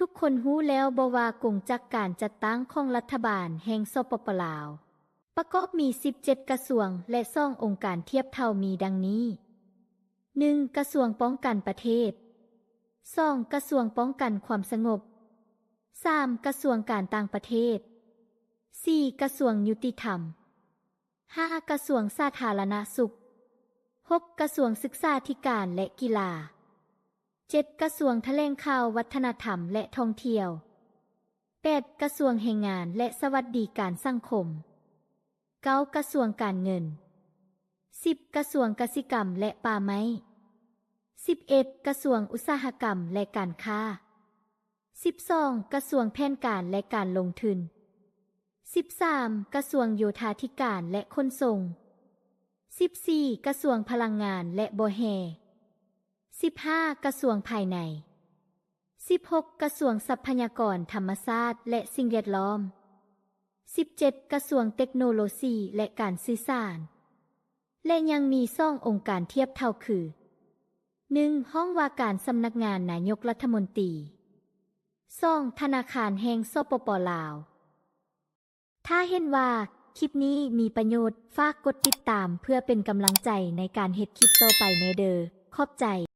ທຸກຄົນຮູ້ແລ້ວບໍ່ວ່າກົງຈັກການຈັດຕັ້ງຂອງລັດຖະບານແຫ່ງ ສປປ ລາວ ປະກອບມີສິບເຈັດກະຊວງ ແລະ ສອງອົງການທຽບເທົ່າມີດັ່ງນີ້: ໜຶ່ງ ກະຊວງປ້ອງກັນປະເທດ, ສອງ ກະຊວງປ້ອງກັນຄວາມສະຫງົບ, ສາມ ກະຊວງການຕ່າງປະເທດ, ສີ່ ກະຊວງຍຸຕິທຳ, ຫ້າ ກະຊວງສາທາລະນະສຸກ, ຫົກ ກະຊວງສຶກສາທິການ ແລະ ກິລາ, ເຈັດ ກະຊວງຖະແຫຼງຂ່າວ ວັດທະນະທຳ ແລະ ທ່ອງທ່ຽວ, ແປດ ກະຊວງແຮງງານ ແລະ ສະຫວັດດີການສັງຄົມ, ເກົ້າ ກະຊວງການເງິນ, ສິບ ກະຊວງກະສິກຳ ແລະ ປ່າໄມ້, ສິບເອັດ ກະຊວງອຸດສາຫະກຳ ແລະ ການຄ້າ, ສິບສອງ ກະຊວງແຜນການ ແລະ ການລົງທຶນ, ສິບສາມ ກະຊວງໂຍທາທິການ ແລະ ຂົນສົ່ງ, ສິບສີ່ ກະຊວງພະລັງງານ ແລະ ບໍ່ແຮ່, ສິບຫ້າ ກະຊວງພາຍໃນ, ສິບຫົກ ກະຊວງຊັບພະຍາກອນທຳມະຊາດ ແລະ ສິ່ງແວດລ້ອມ, ສິບເຈັດ ກະຊວງເຕັກໂນໂລຊີ ແລະ ການສື່ສານ ແລະ ຍັງມີສອງອົງການທຽບເທົ່າຄື: ໜຶ່ງ ຫ້ອງວ່າການສຳນັກງານນາຍົກລັດຖະມົນຕີ, ສອງ ທະນາຄານແຫ່ງ ສປປ ລາວ. ຖ້າເຫັນວ່າຄລິບນີ້ມີປະໂຫຍດ, ຝາກກົດຕິດຕາມເພື່ອເປັນກຳລັງໃຈໃນການເຮັດຄລິບຕໍ່ໄປແດ່ເດີ. ຂອບໃຈ.